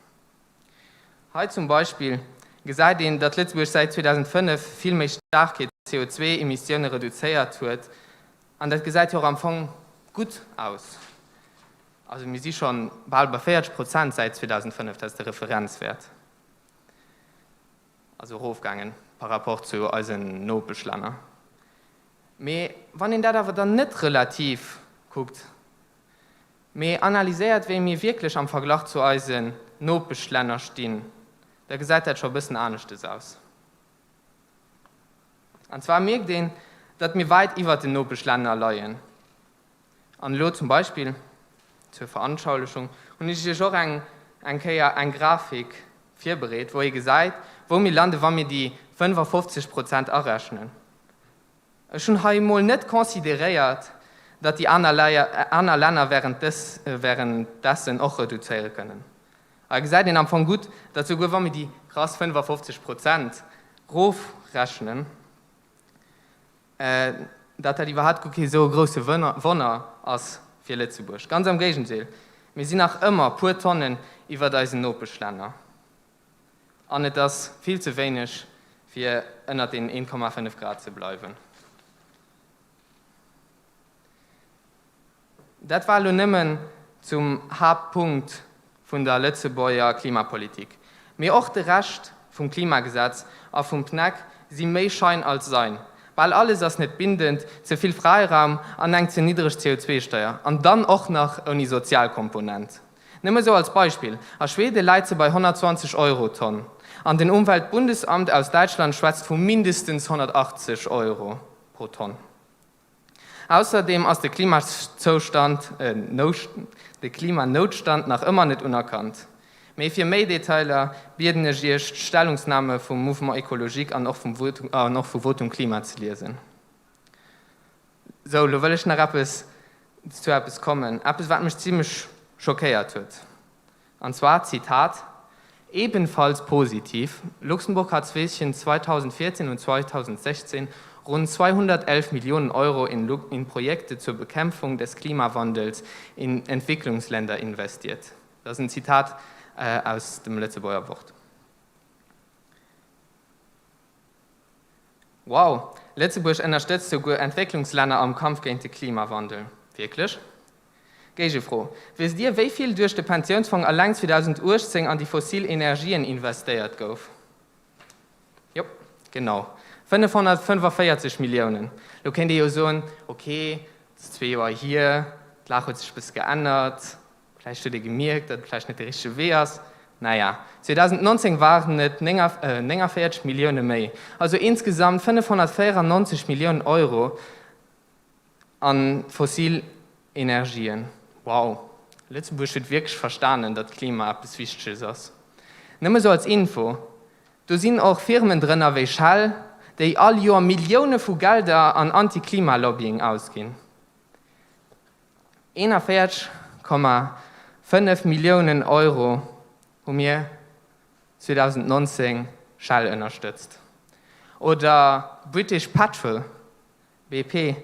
Hei zum Beispill gesäit een, datt Lëtzebuerg säit 2005 vill méi staark hir CO2-Emissioune reduzéiert huet, an dat gesäit jo och am Fong gutt aus. Also mir si scho bal bei 40 Prozent säit 2005, dat ass de Referenzwäert. Also erofgaangen. par rapport zu eisen Nopeschlänner. Mee wann een dat awer dann net relativ kuckt, mee analyséiert wéi mir wierklech am Verglach zu eisen Nopeschlänner stinn, da gesäit dat scho e bëssen aneschtes aus. An zwar mierkt een, datt mir wäit iwwert den Nopeschlänner leien. An elo zum Beispill, zur Veranschaulichung, hunn ech Iech och eng eng Kéier eng Grafik virbereet, wou ee gesäit, wou mir landen, wa mir déi 55 Prozent arechnen. Ech hunn hei emol net consideréiert, datt déi aner Länner währenddessen och reduzéiere kënnen. Hei gesäit een am Fong gutt, datt souguer wa mir déi krass 55 Prozent rofrechnen, datt dat iwwerhaapt guer kee sou e grousse Wonner ass fir Lëtzebuerg. Ganz am Géigendeel, mir sinn nach ëmmer puer Tonnen iwwert eisen Nopeschlänner. An et ass vill ze wéineg, fir ënnert den 1,5 Grad ze bleiwen. Dat war elo nëmmen zum Haaptpunkt vun der Lëtzebuerger Klimapolitik. Mee och de Rescht vum Klimagesetz a vum PNEC si méi Schein als Sein. Bal alles ass net bindend, ze vill Fräiraum an eng ze niddreg CO2-Steier. An dann och nach ouni Sozialkomponent. Nëmme sou als Beispill, A Schwede läit se bei 120 Euro d'Tonn, an den Umweltbundesamt aus Däitschland schwätzt vu mindestens 180 Euro pro Tonn. Ausserdeem ass de Klimazoustand, de Klimanoutstand nach ëmmer net unerkannt. Mee fir méi Detailer bieden ech Iech d'Stellungsname vum Mouvement Ecologique an och vum an och vu Votum Klima ze liesen. Sou, lo wëll ech nach eppes zu eppes kommen, eppes wat mech zimlech schockéiert huet, an zwar, Zitat, Ebenfalls positiv, Luxemburg hat zwischen 2014 und 2016 rund 211 Millionen Euro in, in Projekte zur Bekämpfung des Klimawandels in Entwicklungsländer investiert. Dat ass en Zitat aus dem Lëtzebuerger Wort. Wow, Lëtzebuerg ënnerstëtzt souguer Entwécklungslänner am Kampf géint de Klimawandel. Wierklech? Géigefro, Wësst Dir, wéi vill duerch de Pensiounsfong alleng 2018 an déi fossil Energien investéiert gouf? Jo, genau, 545 Milliounen. Lo kéint ee jo soen, ok, et ass zwee Joer hier, d'Lag huet sech e bësse geännert. Vläicht huet ee gemierkt, datt et vläicht net de richtege Wee ass. Naja, 2019 waren et 49 Millioune méi, also insgesamt 594 Milliounen Euro a fossil Energien. Wow, Lëtzebuerg huet wierklech verstanen, datt Klima eppes Wichteges ass. Nëmme sou als Info, do sinn och Firmen drënner wéi Shell, déi all Joer Millioune vu Gelder an Anti-Klima-Lobbying ausginn. 41,5 Milliounen Euro hu mir 2019 Shell ënnerstëtzt. Oder British Petrol, BP,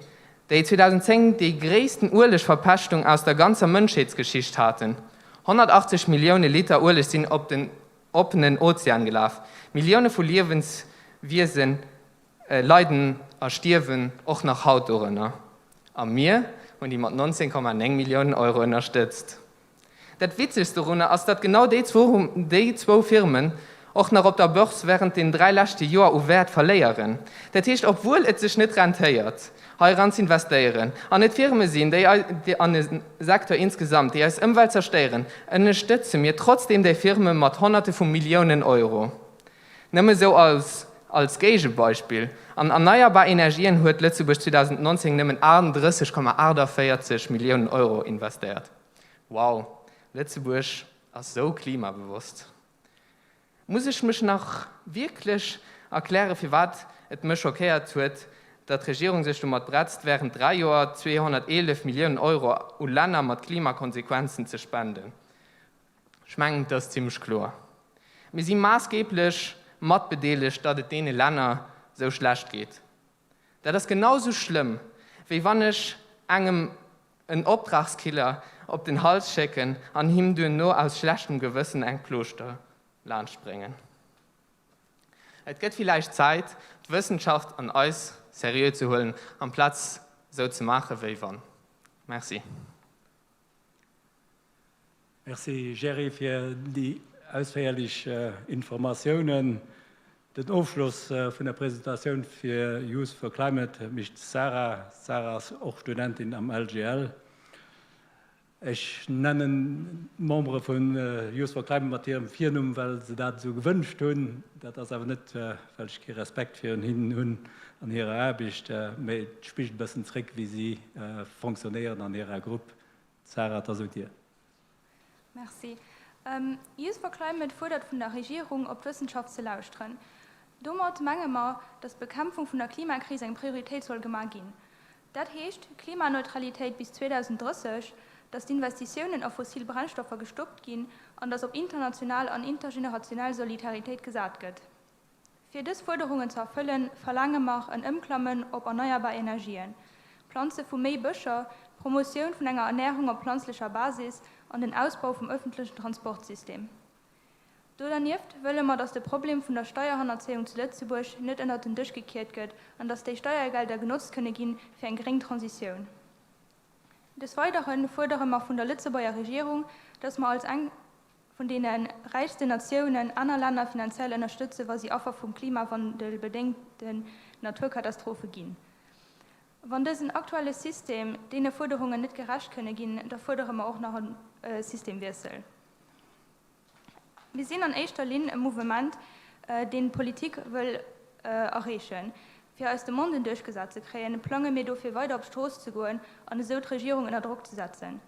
déi 2010 déi gréissten Uelegverpeschtung aus der ganzer Mënschheetsgeschicht haten. 180 Millioune Liter Ueleg sinn op den oppenen Ozean gelaf. Millioune vu Liewenswiesen Leiden a stierwen och nach haut dorënner. A mir hunn déi mat 19,9 Milliounen Euro ënnerstëtzt. Dat Witzegst dorunner ass, datt genau déi zwou Firmen och nach op der Börse während den 3 leschte Joer u Wäert verléieren. Dat heescht, obwuel et sech net rentéiert, hei eran z'investéieren, an et Firme sinn, déi an e Secteur insgesamt, déi eis Ëmwelt zerstéieren, ënnerstëtze mir trotzdeem déi Firme mat Honnerte vu Milliounen Euro. Nëmme sou als als Géigebeispill, An erneierbar Energien huet Lëtzebuerg 2019 nëmmen 38,48 Milliounen Euro investéiert. Wow, Lëtzebuerg ass sou klimabewosst. Muss ech mech nach wierklech erkläre firwat et mech schockéiert huet, datt d'Regierung sech domat bretzt, während 3 Joer 211 Milliounen Euro u Länner mat Klimakonsequenzen ze spenden? Ech mengen, et ass zimlech kloer. Mir si maassgeblech matbedeelegt, datt et deene Länner esou schlecht geet. Dat ass genau esou schlëmm, wéi wann ech engem en Optragskiller op den Hals schécken an him duerno aus schlechtem Gewëssen eng Plooschter laanschtbréngen. Et gëtt villäicht Zäit, d'Wëssenschaft an eis seriö ze huelen, amplaz esou ze maache wéi wann. Merci. Merci Gerry fir déi ausféierlech Informatiounen. Den Ofschloss vun der Presentatioun fir Youth for Climate mécht d'Sarah. D'Sarah ass och Studentin am LGL. Ech nennen d'Membere vu Youth for Climate mat hirem Virnumm, well se dat esou gewënscht hunn. Dat ass awer net, well ech kee Respekt virun hinnen hunn an hirer Aarbecht, mä et spigelt e bëssen zréck, wéi si fonctionnéieren an hirer Grupp. Sarah, et ass un dir. Merci. Youth for Climate fuerdert vun der Regierung, op d'Wëssenschaft ze lauschteren. Domat menge mer, datt d'Bekämpfung vun der Klimakris eng Prioritéit soll gemaach ginn. Dat heescht, Klimaneutralitéit bis 2030, datt d'Investitiounen a fossil Brennstoffer gestoppt ginn an datt op international an intergenerationell Solidaritéit gesat gëtt. Fir dës Fuerderungen ze erfëllen, verlaange mer en Ëmklammen op erneierbar Energien, d'Planze vu méi Bëscher, d'Promotioun vun enger Ernärung op planzlecher Basis an den Ausbau vum ëffentlechen Transportsystem. Do dernieft wëlle mer, datt de Problem vun der Steierhannerzéiung zu Lëtzebuerg net ënnert den Dësch gekiert gëtt an datt déi Steiergelder genotzt kënne ginn fir eng gréng Transitioun. Des Weidere fuerdere mer vun der Lëtzebuerger Regierung, datt mer als eng vun deene räichsten Natiounen aner Länner finanziell ënnerstëtze wa si Affer vum Klimawandel bedéngten Naturkatastrophe ginn. Wann dësen aktuelle System deene Fuerderungen net gerecht kënne ginn, da fuerdere mer och nach e Systemwiessel. Mir sinn an éischter Linn e Mouvement, deen d'Politik wëll erreechen. Fir eis Demanden duerchgesat ze kréien, plange mir dofir weider op d'Strooss ze goen an esou d'Regierung ënner Drock ze setzen.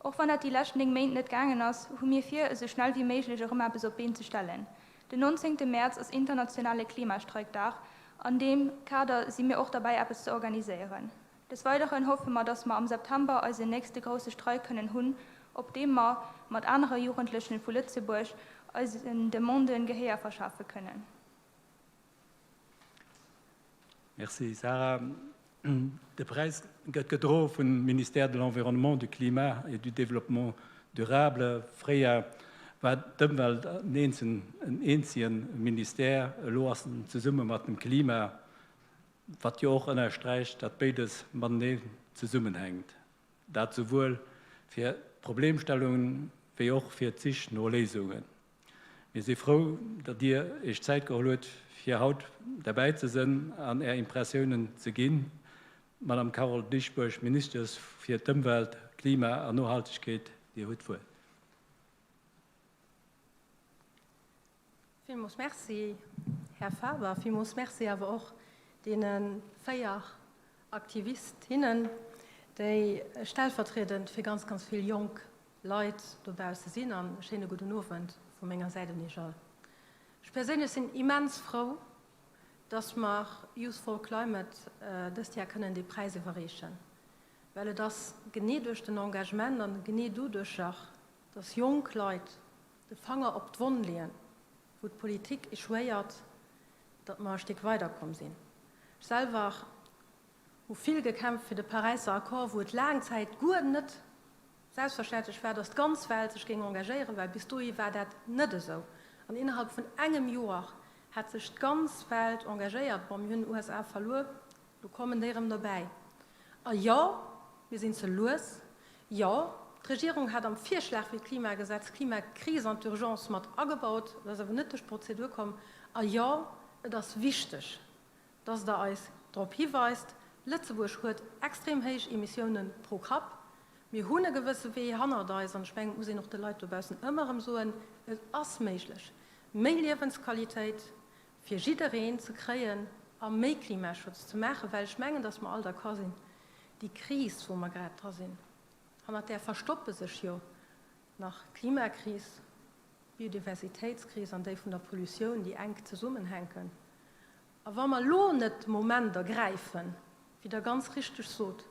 Och wann dat déi lescht 9 Méint net gaangen ass, hu mir vir, esou schnell wéi méiglech erëm eppes op d'Been ze stellen. Den 19 Mäerz ass internationale Klimastreikdag. An deem Kader si mir och derbäi eppes ze organiséieren. Des Weideren hoffe mer, dass mer am September eisen nächste grousse Streik kënnen hunn, op deem mer mat anere Jugendlechen vu Lëtzebuerg eisen Demanden Gehéier verschafe kënnen. Merci Sarah. De Präis gëtt gedroe vum Ministère de l'Environnement, du Climat et du Développement durable. Fréier war d'Ëmwelt en eenzege Ministère, elo ass en zesumme mat dem Klima. Wat jo och ënnersträicht, datt béides mateneen zesummenhänkt, dat souwuel fir d'Problemstellungen wéi och fir d'Sich no Léisungen. Mir si frou, datt Dir Iech Zäit geholl hutt, fir haut derbäi ze sënn an Är Impressiounen ze ginn. Madame Carole Dieschbourg, Ministes fir d'Ëmwelt, Klima an Nohaltegkeet, Dir hutt d'Wuert. Villmools Merci, Här Faber. Villmools Merci awer och deene 4 Aktivistinnen, déi stellvertriedend fir ganz, ganz vill jonk Leit dobausse sinn. An e schéine gudden Owend vu menger Säit un Iech all. Ech perséinlech sinn immens frou, dass mer Youth for Climate dëst Jar kënnen dee Präis iwwerreechen, well et ass genee duerch den Engagement an genee doduercher, dass jonk Leit de Fanger op d'Wonn leeën, wou d'Politik échouéiert, datt mer e Stéck weiderkomm sinn. Ech selwer hu vill gekämpft fir de Paräisser Accord, wou et laang Zäit guer net selbstverständlech war, datt d'ganz Welt sech géing engagéieren, well bis dohi war dat net esou. An innerhalb vun engem Joer hat sech d'ganz Welt engagéiert. Bon, mir hunn d'USA verluer, Lo kommen déi erëm derbäi. A jo, mir sinn ze lues. Jo, d'Regierung hat am Virschlag fir d'Klimagesetz d'Klimakris an d'Urgence mat agebaut. Dat ass awer net duerch d'Prozedur komm. A jo, et ass wichteg, dass Der eis drop hiweist, Lëtzebuerg huet extrem héich Emissiounen pro Kapp. Mir hunn e gewësse Wee hannert eis. An ech mengen, et muss een och de Leit dobaussen ëmmer erëm soen, Et ass méiglech, méi Liewensqualitéit fir jiddereen ze kréien a méi Klimaschutz ze maachen, well ech mengen, dass mer all d'accord sinn, déi Kris, wou mer grad dra sinn, hannert där verstoppe sech jo nach d'Klimakris, d'Biodiversitéitskris an déi vun der Pollutioun, déi enk zesummenhänken. A wa mer elo net de Moment ergräifen, wéi Der ganz richteg sot,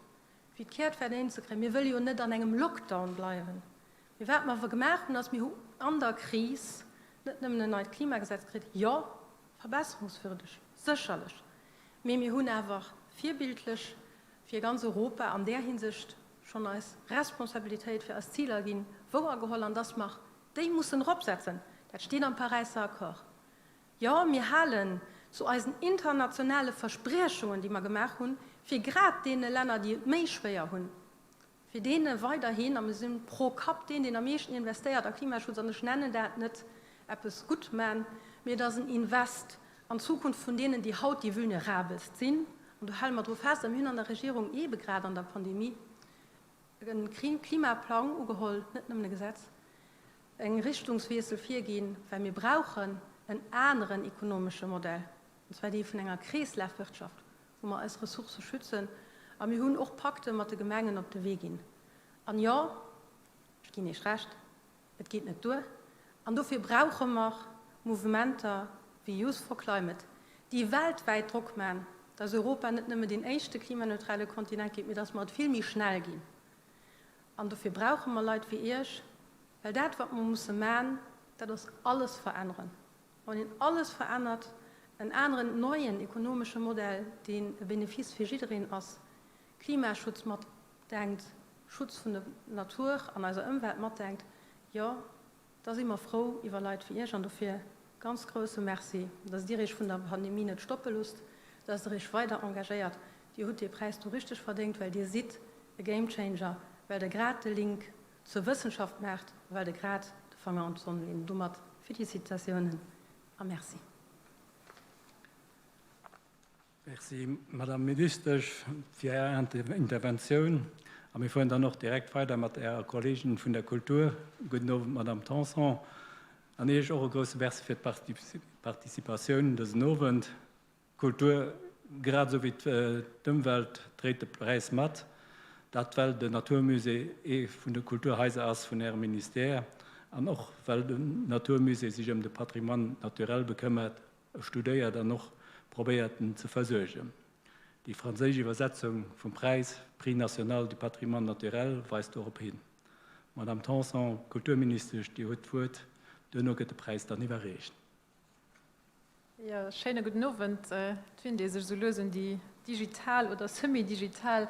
fir d'Kehrtwend hinzekréien, mir wëlle jo net an engem Lockdown bleiwen, Mee wat mer awer gemaach hunn, ass, mir hu an der Kris net nëmmen en neit Klimagesetz kritt, jo, verbesserungswürdeg, sécherlech, mee mir hunn awer virbildlech fir ganz Europa an där Hinsicht schonn eis Responsabilitéit fir eis Ziler ginn wouergeholl an dass mer déi mussen eropsetzen, dat steet am Paräisser Accord. Jo, mir halen zu eisen internationale Verspriechungen, déi mer gemaach hunn, fir grad deene Länner, déi et méi schwéier hunn, fir deene weiderhin, a mir si pro Kapp deen, deen am meeschten investéiert a Klimaschutz, an ech nennen dat net eppes guttman, mee et ass en Invest. An d'Zukunft vun deenen, déi haut déi vulnerabelst sinn. An do hale mer dru fest. A mir hunn an der Regierung eebe grad an der Pandemie e Klimaplang ugeholl, net nëmmen e Gesetz, e Richtungswiessel virginn, well mir brauchen en aneren ekonomesche Modell, an zwar dee vun enger Kreeslafwirtschaft, wou mer eis Ressourcë schützen. A mir hunn och Pakte mat de Gemengen op de Wee ginn. An jo, ech ginn Iech Recht, Et geet net duer. An dofir brauche mer Mouvementer wéi Youth for Climate, déi weltwäit Drock man, dass Europa net nëmme deen éischte klimaneutrale Kontinent gétt, mee dass mer et vill méi schnell ginn. An dofir brauche mer Leit wéi Iech, well dat, wat mer musse man, dat ass alles veränneren. Wann een alles verännert, en aneren, neien ekonomesche Modell, deen e Benefice fir jiddereen ass, Klimaschutz mat denkt, Schutz vun der Natur an eiser Ëmwelt matdenkt, jo, da si mer frou iwwer Leit wéi Iech. An dofir ganz grousse Merci, dass Dir Iech vun der Pandemie net stoppe loosst, dass Der Iech weider engagéiert. Dir hutt dee Präis do richteg verdéngt, well Dir sidd e Gamechanger, well Der grad de Link zur Wëssenschaft maacht, well Der grad de Fanger an d'Wonn leent. Domat Félicitatiounen a Merci. Merci, Madame Ministesch, fir Är Interventioun. A mir fueren dann och direkt weider mat Ärer Kolleegin vun der Kultur. Gudden Owend, Madame Tanson. An Iech och e grouse Merci fir d'Participatioun dësen Owend. D'Kultur, grad esou wéi d'Ëmwelt, dréit de Präis mat. Dat well den Naturmusée ee vun de Kulturhaiser ass vun Ärem Ministère an och well den Naturmusée sech ëm de Patrimoine naturel bekëmmert. studéiert an och probéiert en ze versuergen. Déi franséisch Iwwersetzung vum Präis, Prix national du patrimoine naturel, weist dorop hin. Madame Tanson, Kulturministesch, Dir hutt d'Wuert. Duerno gëtt de Präis dann iwwerreecht. Jo, schéine gudden Owend. Et winnt ee sech esou lues un déi digital oder semi-digital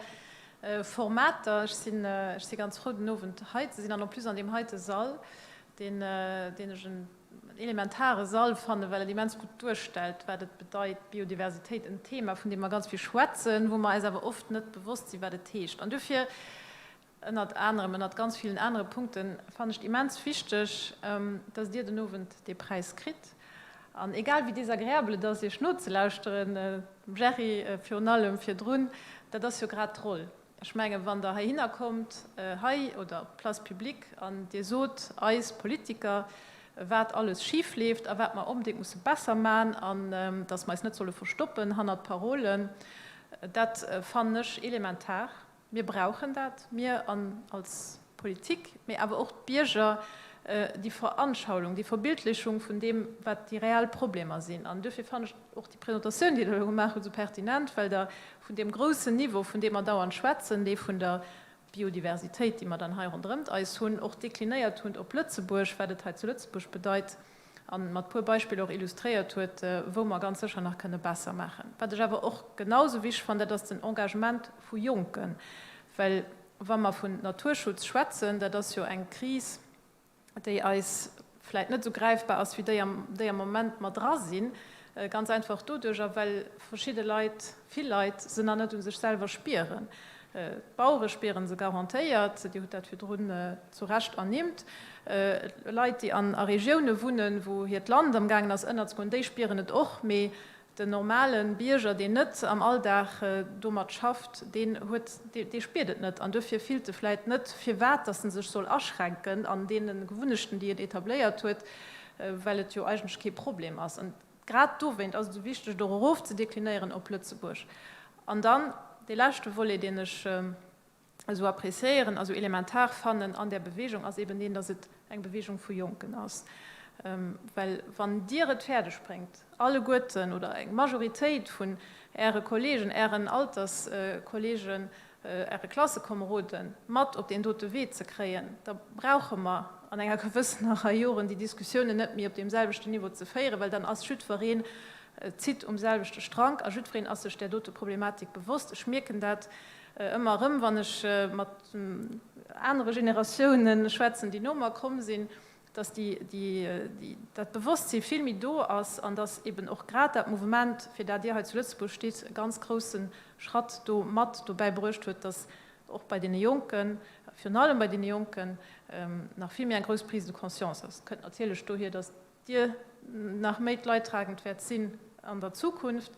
Formater. Ech sinn, ech si ganz frou, den Owend hei ze sinn an en plus an deem heite Sall, deen, deen ech en elementare Sall fannen, well et immens gutt duerstellt, wat et bedeit, Biodiversitéit, en Thema, vun deem mer ganz vill schwätzen, wou mer eis awer oft net bewosst sinn, wat et heescht. An dofir, ënnert anerem, ënnert ganz villen anere Punkten, fannen ech et immens wichteg, dass Dir den Owend dee Präis kritt. An egal wéi desagreabel et ass, Iech nozelauschteren, dem Jerry virun allem virdrun, dat ass jo grad d'Roll. Ech mengen, wann Der heihinner kommt, hei oder op d'Place publique, an Dir sot eis Politiker, wat alles schif leeft a wat mer onbedéngt musse besser man an dass mer eis net solle verstoppen hannert Parolen, dat fannen ech elementar. Mir brauchen dat, mir an als Politik, mee awer och d'Bierger, déi Veranschauung, déi Verbildlechung vun deem, wat déi reell Problemer sinn. An duerfir fannen ech och déi Presentatioun, déi Der elo gemaach hutt, esou pertinent, well Der vun deem groussen Niveau, vun deem mer dauernd schwätzen, dee vun der Biodiversitéit, déi mer dann hei ronderëmt eis hunn, och deklinéiert hutt op Lëtzebuerg, wat et hei zu Lëtzebuerg bedeit, a mat puer Beispiller och illustréiert huet, wou mer ganz sécher nach kënne besser maachen. Wat ech awer och genau esou wichteg fannen, dat ass den Engagement vu Jonken, well wa mer vun Naturschutz schwätzen, dat ass jo eng Kris, déi eis vläit net esou gräifbar ass wéi déi, déi am Moment mer dra sinn, ganz einfach doduercher, well verschidde Leit, vill Leit se nach net u sech selwer spieren. D'Bauere spieren se garantéiert, Dir hutt dat virdrun zu Recht ernimmt. Leit, déi an a Regioune wunnen, wou hiert Land am gaangen ass ënnerzegoen, déi spieren et och. Mee den normale Bierger, deen net am Alldag domat schafft, deen huet, dee spiert et net. An duerfir fillt e vläit net, firwat datt en sech soll aschränken an deene Gewunnechten, déi en etabléiert huet, well et jo eigentlech kee Problem ass. An grad dowéint ass et esou wichteg, et och erofzedeklinéieren op Lëtzebuerg. An dann dee leschte Volet, deen ech esou appréciéieren a sou elementar fannen an där Bewegung, ass eben deen, dass et eng Bewegung vu Jonken ass. Well wann Dir et fäerdeg bréngt, alleguerten oder eng Majoritéit vun Äre Kollegen, Ären Alterskollegen, Äre Klassekomeroden mat op deen dote Wee ze kréien, da brauche mer an enger gewëssener Rei Joren déi Diskussiounen net méi op deem selwechten Niveau ze féieren, well dann ass jiddwereen zitt um selwechte Strank a jiddwereen ass sech där dote Problematik bewosst. Ech mierken dat ëmmer erëm, wann ech mat anere Generatiounen schwätzen, déi no mer komm sinn, dass dat Bewosstsi vill méi do ass an dass eben och grad dat Mouvement, fir dat Dir hei zu Lëtzebuerg stitt, e ganz grousse Schratt do mat dobäi bruecht huet, dass och bei deene Jonken, virun allem bei deene Jonken, nach vill méi eng grouss Prise de conscience ass. Kënnt natierlech dohier, dass Dir nach méi d'Leidtragend wäert sinn. an der Zukunft,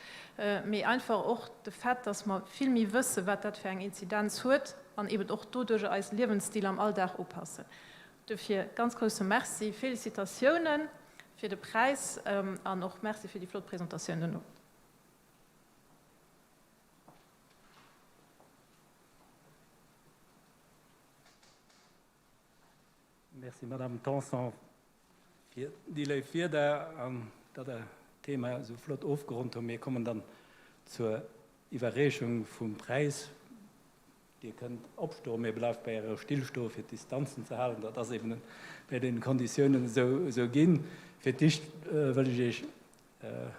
mee einfach och de Fait, dass mer vill méi wëssen, wat dat fir eng Inzidenz huet an eben och doduerjer eise Liewensstil am Alldag upassen. Dofir ganz grousse Merci, Félicitatiounen fir de Präis an och Merci fir déi flott Presentatioun den Owend. Merci, Madame Tanson, fir déi léif Wierder an datt Der d'Thema esou flott ofgeronnt hutt. Mir kommen dann zur Iwwerreechung vum Präis. Dir kënnt opstoen, mee bleift bei Ärer Still stoen, fir d'Distanzen ze halen. Dat ass eben bei den Konditiounen esou ginn. Fir d'éischt wëll ech Iech e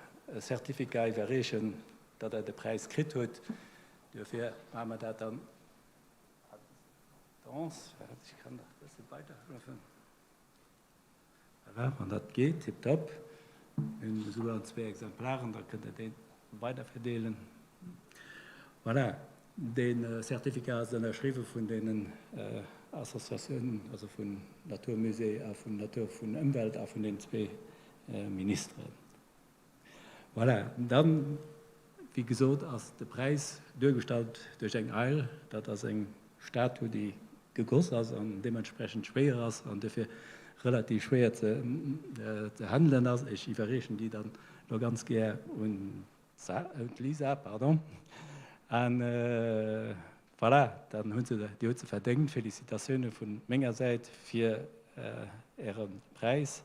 Certificat iwwerreechen, datt Der de Präis kritt hutt. Duerfir maache mer dat dann à distance. Ech kann nach e bësse weiderhëllefen. Voilà, wann dat geet, tiptop. Mir hunn esouguer an zwee Exemplaren, da kënnt Der déi weiderverdeelen. Voilà, dee Certificat ass ënnerschriwwe vun deenen Associatiounen, also vun Natur Musée a vun Natur vun Ëmwelt a vun den zwee Ministeren. Voilà, dann, wéi gesot, ass de Präis duergestallt duerch eng Eil. Dat ass eng Statue, déi gegoss ass an deementsprechend schwéier ass an duerfir relativ schwéier ze handelen ass. Ech iwwerreechen déi dann elo ganz gär un d'Lisa. Pardon. An voilà, dann hu se, Dir hutt se verdéngt. Félicitatiounen vu menger Säit fir Äre Präis.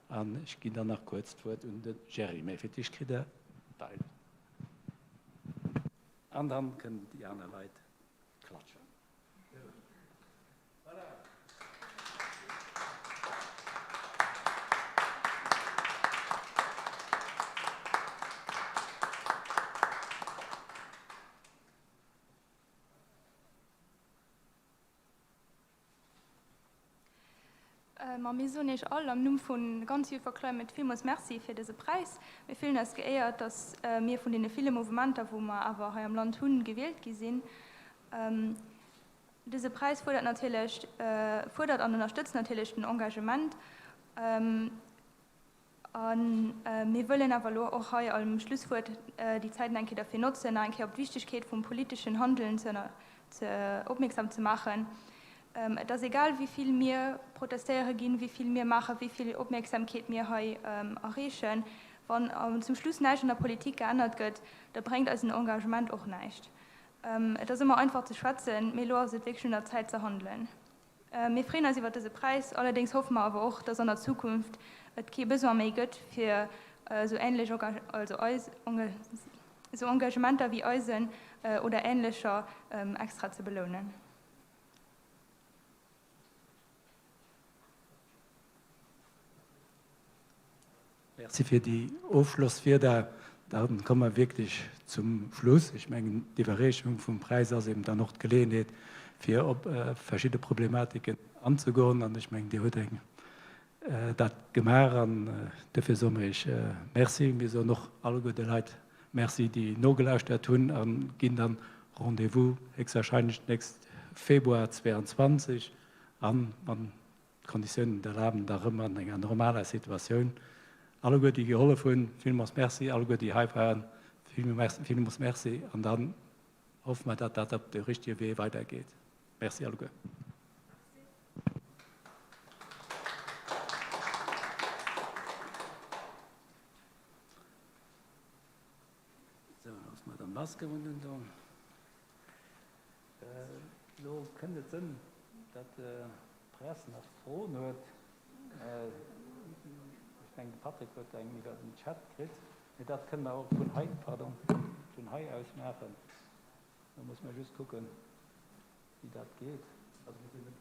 An ech ginn dann nach kuerz d'Wuert un de Jerry. Mä fir d'éischt kritt Der d'Eil. An dann kënnen déi aner Leit klatschen. Ma mir soen Iech all am Numm vu ganz Youth for Climate villmools Merci fir dëse Präis. Mir fillen eis geéiert, datt mir vun deene ville Mouvementer, wou mer awer hei am Land hunn, gewielt gi sinn. Dëse Präis fuerdert natierlech, fuerdert an ënnerstëtzt natierlech den Engagement. A mir wëllen awer elo och hei am Schlusswuert déi Zäit nach eng Kéier derfir notzen, nach eng Kéier op d'Wichtigkeet vum politeschen Handeln ze opmierksam ze maachen. Et ass egal, wéi vill mir protestéiere ginn, wéi vill mir maachen, wéi vill Opmierksamkeet mir hei erreechen, wann zum Schluss näischt an der Politik geännert gëtt, da bréngt eisen Engagement och näischt. Et ass ëmmer einfach ze schwätzen, mee elo ass et wierklech un der Zäit ze handelen. Mir freeën eis iwwer dëse Präis, allerdéngs hoffe mer awer och, dass an der Zukunft et kee Besoin méi gëtt fir esou änlech, also eis, esou Engagementer wéi eisen oder änlecher extra ze belounen. Merci fir déi Ofschlosswierder. Da komme mer wierklech zum Schluss. Ech mengen, d'Iwwerreechung vum Präis ass eben dann och d'Geleeënheet, fir op verschidde Problematiken anzegoen. An ech mengen, Dir hutt eng dat gemaach an duerfir soe mer Iech Merci. Mir soen och alleguer de Leit Merci, déi nogelauschtert hunn a ginn dann Rendez-vous héchstwahrscheinlech d'nächst Februar 22 an, wann d'Konditiounen et erlaben, da rëm an enger normaler Situatioun. Alleguer déi gehollef hunn, villmools Merci. Alleguer déi hei waren, villmools Merci. An dann hoffe mer, datt dat op de richtege Wee weidergeet. Merci alleguer. Sou, loosse mer dann Maske un do. Elo kënnt et sënn, datt d'Press nach Froen huet. Ech mengen, de Patrick huet eng iwwer den Chat kritt, mee dat kënne mer och vun hei, pardon, vun hei aus maachen. Da muss mer just kucken, wéi dat geet. Also mir sinn net.